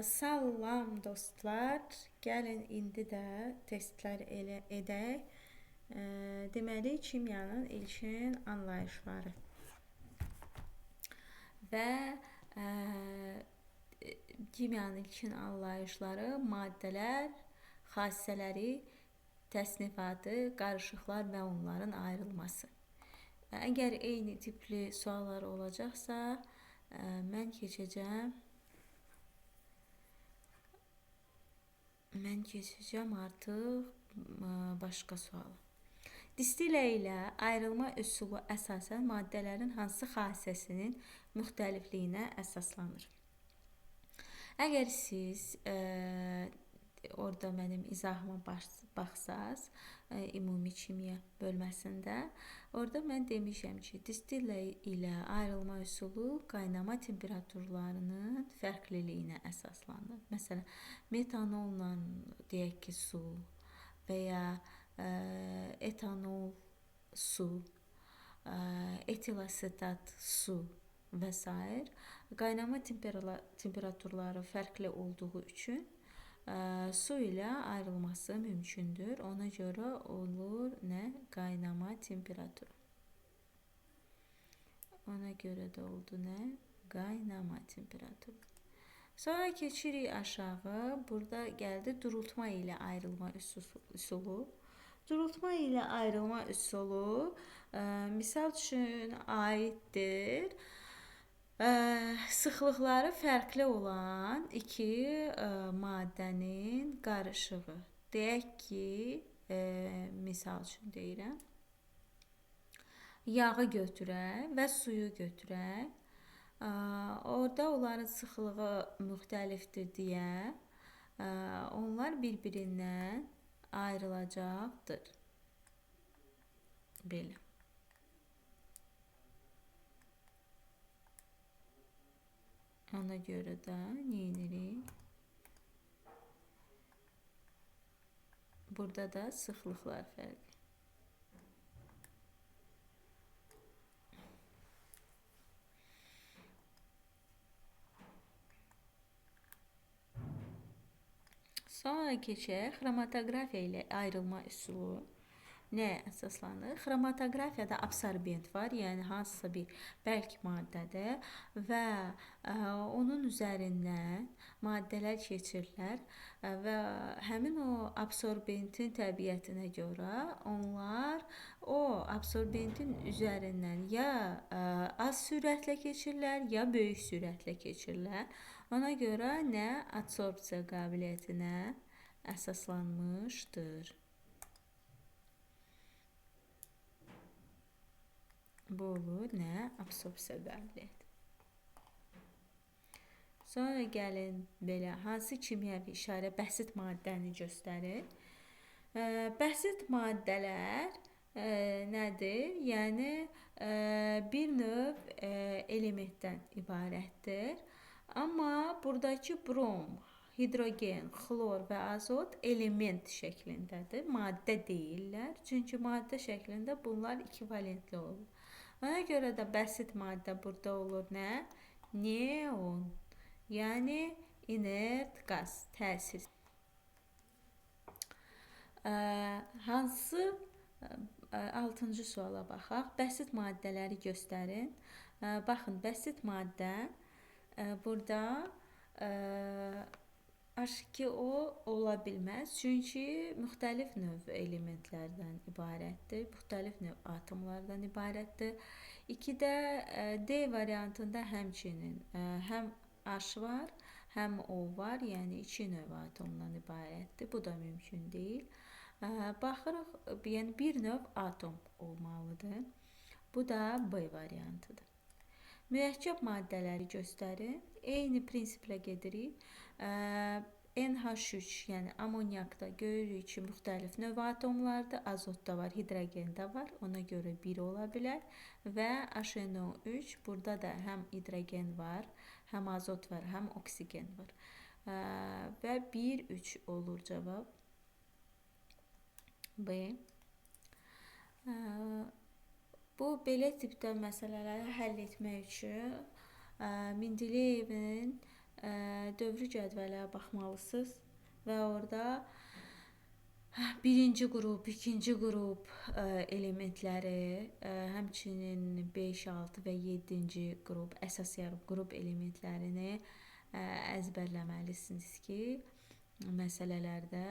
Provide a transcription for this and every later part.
Salam dostlar. Gəlin indi də testlər elə edək. Deməli, kimyanın ilkin anlayışları və kimyanın ilkin anlayışları, maddələr, xassələri, təsnifatı, qarışıqlar və onların ayrılması. Əgər eyni tipli suallar olacaqsa, mən keçəcəm. Mən keçəcəm artıq başqa suala. Distilla ilə ayrılma üsulu əsasən maddələrin hansı xassəsinin müxtəlifliyinə əsaslanır? Əgər siz orada mənim izahıma baxsaz, ümumi kimya bölməsində, orada mən demişəm ki, distilla ilə ayrılma üsulu qaynama temperaturlarının fərqliliyinə əsaslanır. Məsələn, metanolla deyək ki, su və ya etanol su, etilasetat su və s. Qaynama temperaturları fərqli olduğu üçün su ilə ayrılması mümkündür. Ona görə olur nə? Qaynama temperaturu. Ona görə də oldu nə? Qaynama temperaturu. Sonra keçirik aşağı. Burada gəldi durultma ilə ayrılma üsulu. Durultma ilə ayrılma üsulu misal üçün aiddir. Sıxlıqları fərqli olan iki maddənin qarışığı. Deyək ki, misal üçün deyirəm, yağı götürək və suyu götürək. Orada onların sıxlığı müxtəlifdir deyə onlar bir-birindən ayrılacaqdır. Belə. Ona görə də nə edirik? Burada da sıxlıqlar fərqi. Sonra keçək xromatoqrafiya ilə ayrılma üsulu. Nəyə əsaslanır? Xromatoqrafiyada absorbent var, yəni hansısa bir bərk maddədir və onun üzərindən maddələr keçirlər və həmin o absorbentin təbiətinə görə onlar o absorbentin üzərindən ya az sürətlə keçirlər, ya böyük sürətlə keçirlər. Ona görə nə? Adsorbsiya qabiliyyətinə əsaslanmışdır. Bu olur nə? Absorpsiya qabiliyyəti. Sonra gəlin belə hansı kimyəvi işarə bəsit maddəni göstərir? Bəsit maddələr nədir? Yəni bir növ elementdən ibarətdir. Amma buradakı brom, hidrogen, xlor və azot element şəklindədir. Maddə deyirlər. Çünki maddə şəklində bunlar ekvivalentli olur. Ona görə də bəsit maddə burada olur nə? Neon. Yəni inert qaz təsir. Hansı 6-cı suala baxaq. Bəsit maddələri göstərin. Baxın, bəsit maddə burada H2O ola bilməz. Çünki müxtəlif növ elementlərdən ibarətdir. Müxtəlif növ atomlardan ibarətdir. 2-də D variantında həmçinin həm H var, həm O var. Yəni iki növ atomdan ibarətdir. Bu da mümkün deyil. Baxırıq, yəni bir növ atom olmalıdır. Bu da B variantıdır. Mürəkkəb maddələri göstərin. Eyni prinsiplə gedirik. NH3, yəni amonyakda görürük ki, müxtəlif növ atomlardır. Azot da var, hidrogen də var. Ona görə 1 ola bilər. Və HNO3, burada da həm hidrogen var, həm azot var, həm oksigen var. Və 1, 3 olur cavab. B. Bu belə tipdə məsələləri həll etmək üçün Mendeleyevin dövrü cədvələ baxmalısınız və orada birinci qrup, ikinci qrup elementləri, həmçinin 5, 6 və 7-ci qrup, əsas yarım qrup elementlərini əzbərləməlisiniz ki, məsələləri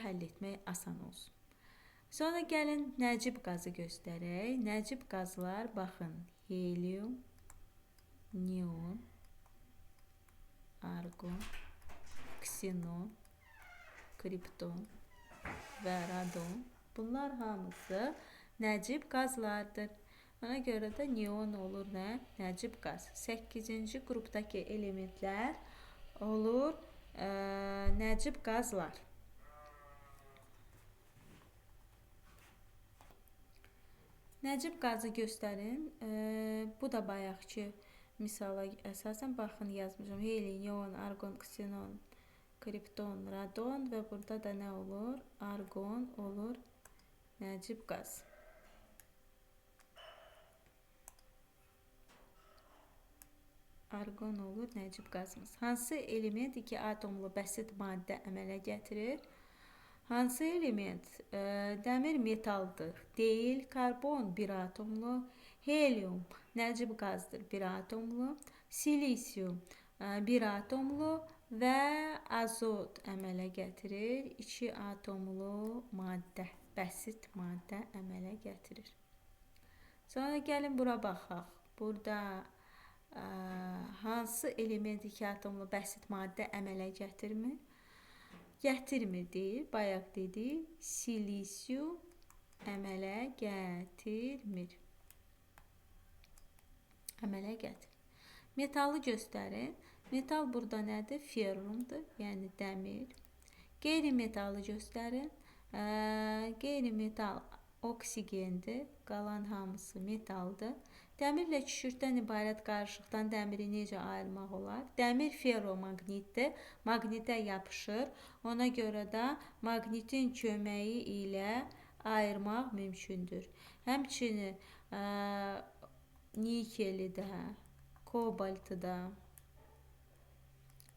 həll etmək asan olsun. Sonra gəlin nəcib qazı göstərək. Nəcib qazlar, baxın, helium, neon, argon, ksenon, kripton və radon. Bunlar hamısı nəcib qazlardır. Ona görə də neon olur nə? Nəcib qaz. 8-ci qrupdakı elementlər olur nəcib qazlar. Nəcib qazı göstərin. Bu da bayaqki misala əsasən baxın yazmışam. Heli, neon, argon, ksenon, kripton, radon və burada da nə olur? Argon olur nəcib qaz. Argon olur nəcib qazımız. Hansı element iki atomlu bəsit maddə əmələ gətirir? Hansı element? Dəmir metaldır. Deyil. Karbon bir atomlu. Helium nəcib qazdır, bir atomlu. Silisium bir atomlu və azot əmələ gətirir. İki atomlu maddə, bəsit maddə əmələ gətirir. Sonra gəlin bura baxaq. Burada hansı element iki atomlu bəsit maddə əmələ gətirmir? Gətirmir deyir. Bayaq dedik, silisium əmələ gətirmir. Əmələ gətirir. Metalı göstərin. Metal burada nədir? Ferrumdur, yəni dəmir. Qeyri-metalı göstərin. Qeyri-metal oksigendir. Qalan hamısı metaldır. Dəmirlə kükürddən ibarət qarışıqdan dəmiri necə ayırmaq olar? Dəmir ferromaqnitdir. Maqnitə yapışır. Ona görə də maqnitin köməyi ilə ayırmaq mümkündür. Həmçinin nikeli də, kobaltı da,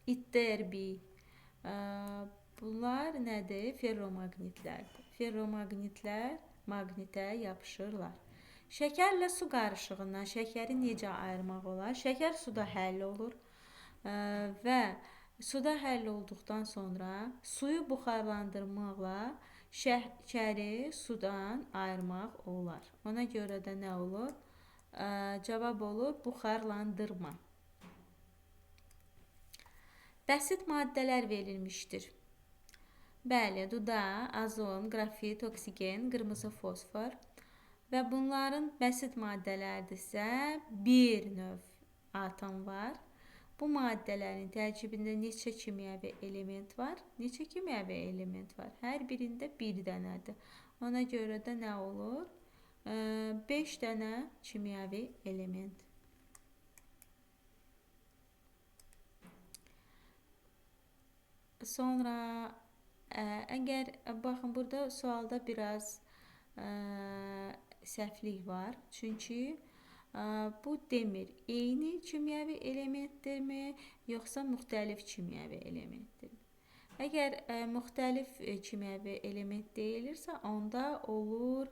itterbi, bunlar nədir? Ferromaqnitlərdir. Ferromaqnitlər maqnitə yapışırlar. Şəkərlə su qarışığından şəkəri necə ayırmaq olar? Şəkər suda həll olur və suda həll olduqdan sonra suyu buxarlandırmaqla şəkəri sudan ayırmaq olar. Ona görə də nə olur? Cavab olur buxarlandırma. Bəsit maddələr verilmişdir. Bəli, duda, azon, qrafit, oksigen, qırmızı fosfor və bunların bəsit maddələrdirsə bir növ atom var. Bu maddələrin tərkibində neçə kimyəvi element var? Neçə kimyəvi element var? Hər birində bir dənədir. Ona görə də nə olur? 5 dənə kimyəvi element. Sonra əgər baxın burada sualda biraz səhvlik var. Çünki bu demir eyni kimyəvi elementdirmi, yoxsa müxtəlif kimyəvi elementdirmi? Əgər müxtəlif kimyəvi element deyilirsə, onda olur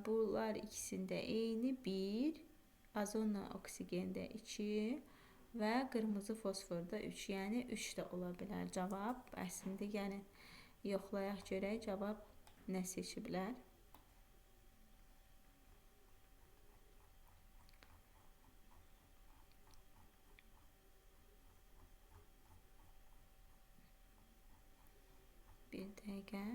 bunlar ikisində eyni 1, azonla oksigendə 2 və qırmızı fosforda 3. Yəni 3 də ola bilər cavab. Əslində, yəni yoxlayaq görək cavab nə seçiblər. Bir dəqiqə.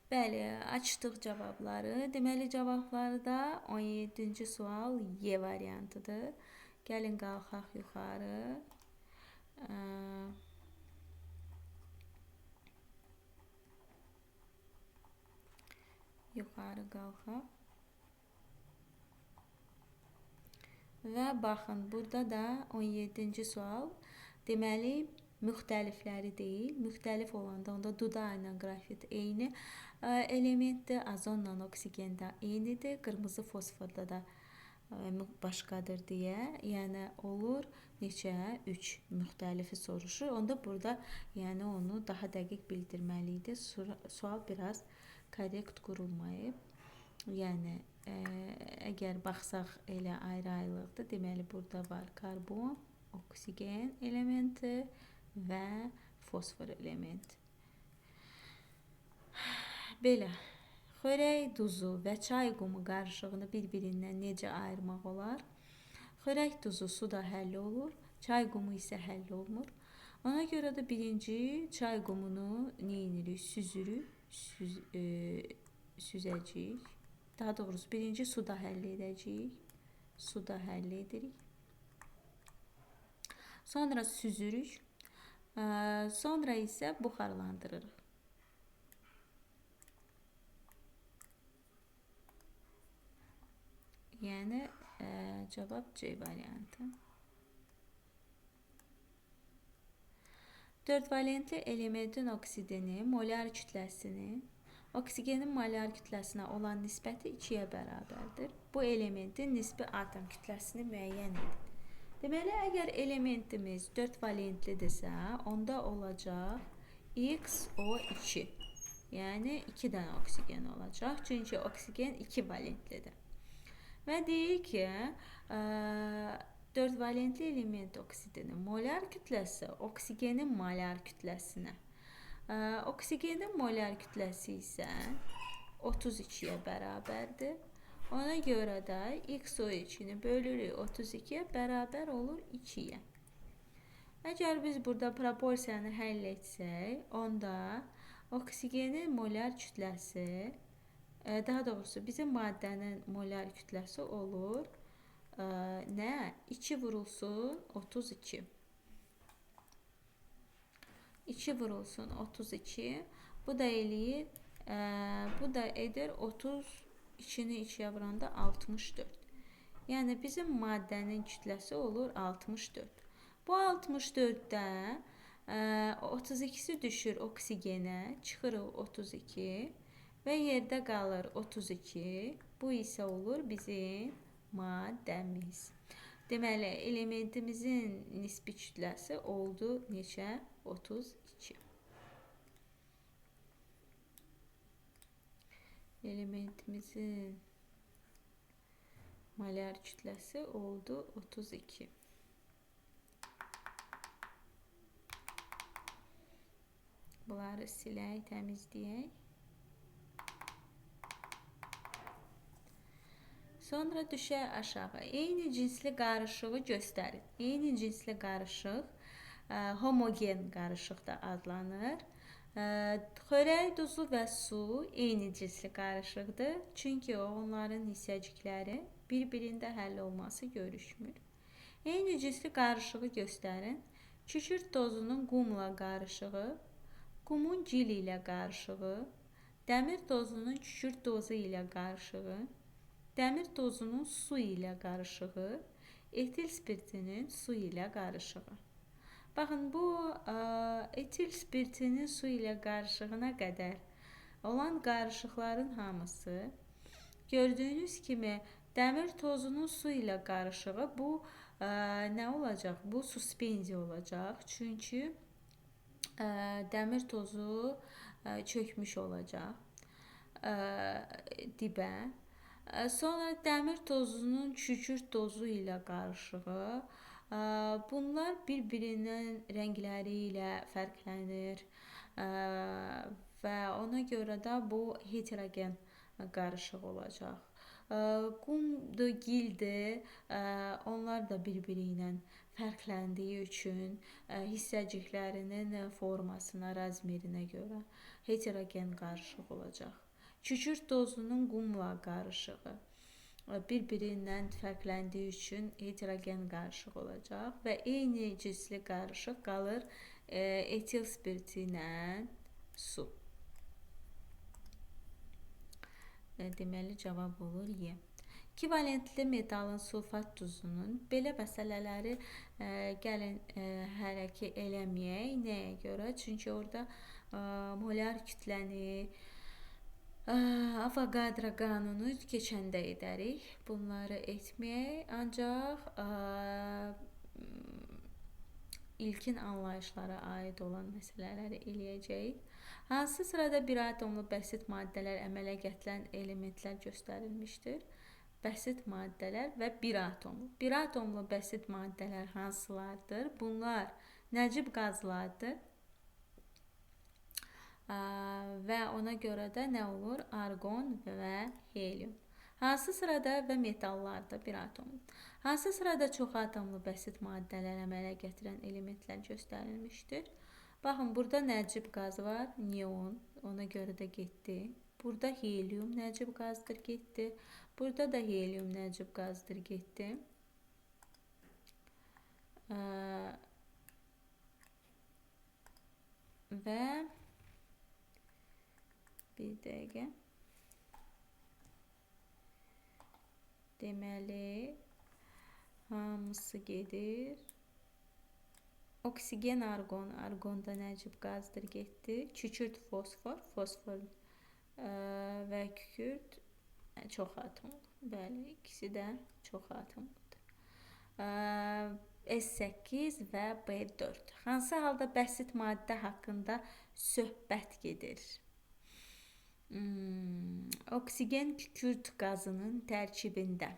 Bəli, açdıq cavabları. Deməli, cavabları da 17-ci sual Y variantıdır. Gəlin, qalxaq yuxarı. Yuxarı qalxaq. Və baxın, burada da 17-ci sual. Deməli, Müxtəlifləri deyil. Müxtəlif olanda onda duda ilə qrafit eyni elementdir, azonla oksigen də eynidir, qırmızı fosforda da başqadır deyə. Yəni olur neçə? 3 müxtəlifi soruşur. Onda burada yəni onu daha dəqiq bildirməli idi. Sual biraz korrekt qurulmayıb. Yəni əgər baxsaq elə ayrı-ayrılıqdır. Deməli burada var karbon, oksigen elementi və fosfor elementi. Belə, xörək duzu və çay qumu qarışığını bir-birindən necə ayırmaq olar? Xörək duzu suda həll olur, çay qumu isə həll olmur. Ona görə də birinci çay qumunu nə edirik? Süzürük, süzəcəyik. Daha doğrusu birinci suda həll edəcəyik. Suda həll edirik. Sonra süzürük. Sonra isə buxarlandırırıq. Yəni cavab C variantı. 4 valentli elementin oksidini, molar kütləsini, oksigenin molar kütləsinə olan nisbəti 2-yə bərabərdir. Bu elementin nisbi atom kütləsini müəyyən edin. Deməli, əgər elementimiz 4 valentlidirsə, onda olacaq XO2. Yəni 2 dənə oksigen olacaq. Çünki oksigen 2 valentlidir. Və deyir ki, 4 valentli element oksidinin molar kütləsi oksigenin molar kütləsinə. Oksigenin molar kütləsi isə 32-yə bərabərdir. Ona görə də XO2-ni bölürük 32-yə bərabər olur 2-yə. Əgər biz burada proporsiyanı həll etsək, onda oksigenin molar kütləsi, daha doğrusu bizim maddənin molar kütləsi olur nə? 2 vurulsun 32. 2 vurulsun 32. Bu da eləyir, bu da edir 32-ni 2-yə vuranda 64. Yəni bizim maddənin kütləsi olur 64. Bu 64-də 32-si düşür oksigenə, çıxırıq 32 və yerdə qalır 32. Bu isə olur bizim maddəmiz. Deməli, elementimizin nisbi kütləsi oldu neçə? 32. Elementimizin molar kütləsi oldu 32. Bunları silək, təmizləyək. Sonra düşək aşağı. Eyni cinsli qarışığı göstərin. Eyni cinsli qarışıq homogen qarışıq da adlanır. Xörək duzu və su eyni cinsli qarışıqdır. Çünki onların hissəcikləri bir-birində həll olması görüşmür. Eyni cinsli qarışığı göstərin. Kükürt tozunun qumla qarışığı, qumun gil ilə qarışığı, dəmir tozunun kükürt tozu ilə qarışığı, dəmir tozunun su ilə qarışığı, etil spirtinin su ilə qarışığı. Baxın, bu etil spirtinin su ilə qarışığına qədər olan qarışıqların hamısı gördüyünüz kimi dəmir tozunun su ilə qarışığı bu nə olacaq? Bu suspenziya olacaq. Çünki dəmir tozu çökmüş olacaq dibə. Sonra dəmir tozunun kükürt tozu ilə qarışığı. Bunlar bir-birinin rəngləri ilə fərqlənir və ona görə də bu heterogen qarışıq olacaq. Qumdur, gildir, onlar da bir-biri ilə fərqləndiyi üçün hissəciklərinin formasına, razmerinə görə heterogen qarışıq olacaq. Kükürt tozunun qumla qarışığı bir-birindən fərqləndiyi üçün heterogen qarışıq olacaq və eyni cinsli qarışıq qalır etil spirti ilə su. Deməli, cavab olur Y. İki valentli metalın sulfat duzunun belə məsələləri gəlin hələ ki eləməyək. Nəyə görə? Çünki orada molar kütləni, Avogadro qanunu keçəndə edərik. Bunları etməyək. Ancaq ilkin anlayışlara aid olan məsələləri eləyəcəyik. Hansı sırada bir atomlu bəsit maddələr əmələ gətirən elementlər göstərilmişdir? Bəsit maddələr və bir atomlu. Bir atomlu bəsit maddələr hansılardır? Bunlar nəcib qazlardır. Və ona görə də nə olur? Arqon və helium. Hansı sırada və metallarda bir atomlu. Hansı sırada çox atomlu bəsit maddələr əmələ gətirən elementlər göstərilmişdir? Baxın, burada nəcib qaz var, neon, ona görə də getdi. Burada helium nəcib qazdır, getdi. Burada da helium nəcib qazdır, getdi. Və bir dəqiqə. Deməli, hamısı gedir. Oksigen, arqon. Arqon da nəcib qazdır, getdi. Kükürt, fosfor. Fosfor və kükürt çox atomlu. Bəli, ikisi də çox atomludur. S8 və B4. Hansı halda bəsit maddə haqqında söhbət gedir? Oksigen kükürt qazının tərkibində.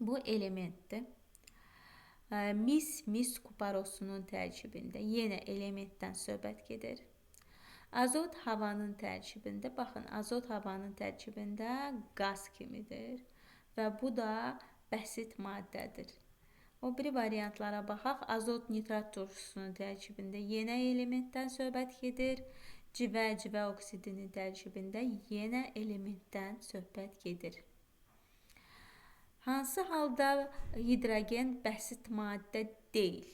Bu elementdir. Mis, mis kuparosunun tərkibində. Yenə elementdən söhbət gedir. Azot havanın tərkibində. Baxın, azot havanın tərkibində qaz kimidir. Və bu da bəsit maddədir. O biri variantlara baxaq. Azot nitrat turşusunun tərkibində yenə elementdən söhbət gedir. Civə, civə oksidinin tərkibində yenə elementdən söhbət gedir. Hansı halda hidrogen bəsit maddə deyil?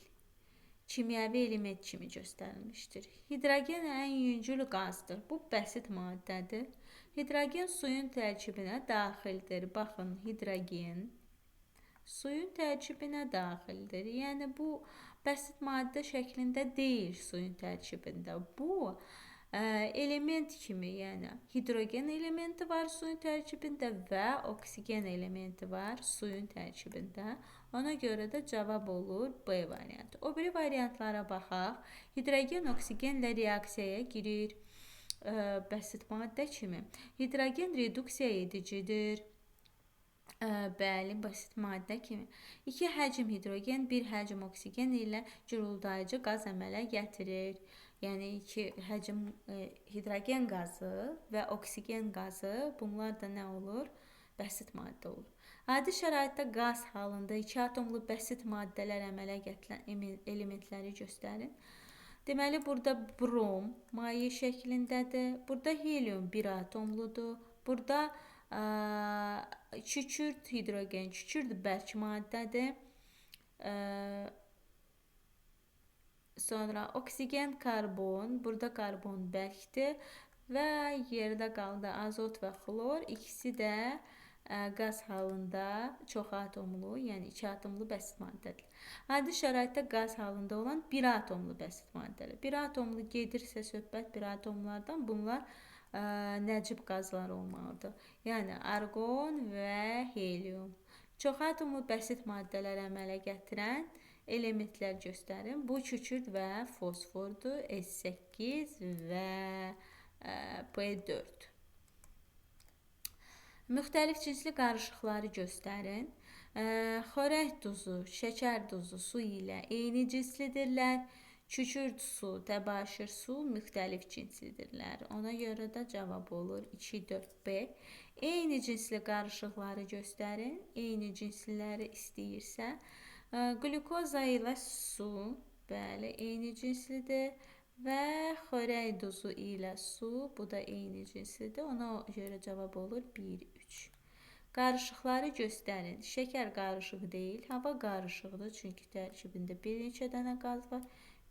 Kimyəvi element kimi göstərilmişdir. Hidrogen ən yüngül qazdır. Bu bəsit maddədir. Hidrogen suyun tərkibinə daxildir. Baxın, hidrogen suyun tərkibinə daxildir. Yəni bu bəsit maddə şəklində deyil suyun tərkibində. Bu element kimi, yəni hidrogen elementi var suyun tərkibində və oksigen elementi var suyun tərkibində. Ona görə də cavab olur B variantı. O biri variantlara baxaq. Hidrogen oksigenlə reaksiyaya girir bəsit maddə kimi. Hidrogen reduksiya edicidir. Bəli, basit maddə kimi. 2 həcm hidrogen, 1 həcm oksigen ilə guruldayıcı qaz əmələ gətirir. Yəni 2 həcm hidrogen qazı və oksigen qazı, bunlar da nə olur? Bəsit maddə olur. Adi şəraitdə qaz halında 2 atomlu bəsit maddələr əmələ gətirən elementləri göstərin. Deməli, burada brom maye şəklindədir. Burada helium 1 atomludur. Burada kükürt, hidrogen, kükürt bərk maddədir. Sonra oksigen, karbon. Burada karbon bərkdir və yerdə qaldı azot və xlor. İkisi də qaz halında çox atomlu, yəni 2 atomlu bəsit maddədir. Adi şəraitdə qaz halında olan 1 atomlu bəsit maddədir. 1 atomlu gedirsə söhbət 1 atomlardan, bunlar nəcib qazlar olmalıdır. Yəni arqon və helium. Çox atomlu bəsit maddələr əmələ gətirən elementlər göstərin. Bu kükürt və fosfordur. S8 və P4. Müxtəlif cinsli qarışıqları göstərin. Xörək duzu, şəkər duzu su ilə eyni cinslidirlər. Kükürt su, təbaşir su müxtəlif cinslidirlər. Ona görə də cavab olur 2, 4, B. Eyni cinsli qarışıqları göstərin. Eyni cinsliləri istəyirsə. Qlükoza ilə su, bəli, eyni cinslidir. Və xörək duzu ilə su, bu da eyni cinslidir. Ona görə cavab olur 1, 3. Qarışıqları göstərin. Şəkər qarışıq deyil, hava qarışıqdır. Çünki tərkibində bir neçə dənə qaz var.